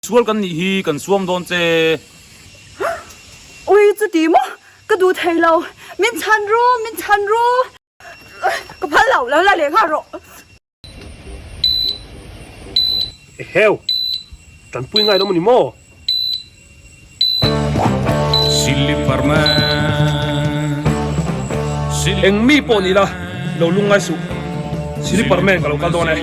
Sual kan nih hi kan suam dawn che. Ui chuti maw ka duh thei lo min chhan ru min chhan ru ka phal lo lo la leh nghal rawh. Eheu! Tanpui ngai lo maw ni maw? Eng mi pawh ni la, lo lungngai suh. Siliparman ka lo kal dawn e.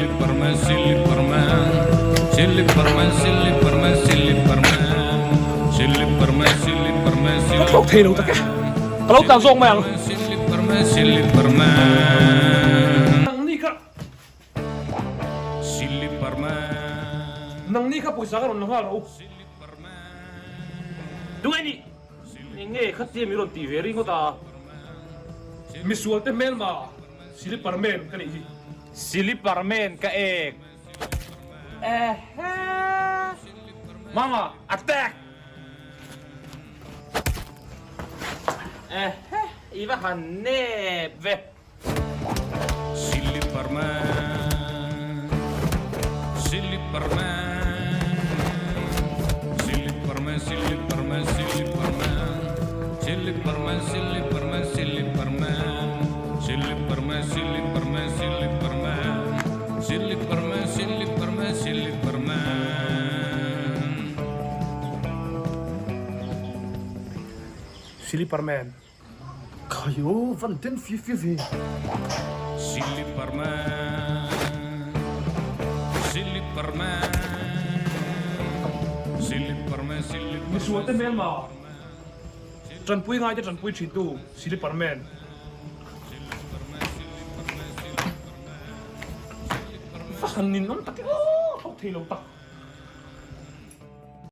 Ka thlawk thei lo tak e. Ka lo tlan zawk mai ang. Nangni kha Nangni kha pawisa ka rawn la nghal rawh u. Tunge nih? Eng nge khatia mi rawn tih ve ringawt a? Misualte hmelma Silipar men ka nih hi. Silipar men ka ek. Ehe! Mama, attack! Ehe! I va han nep ve. Silipar man. Khaio van den fia fia ve. Misual te hmelma tanpui ngai te tanpui thin tu Silipar man. Va han ninawm tak e aw, thawk thei lo tak.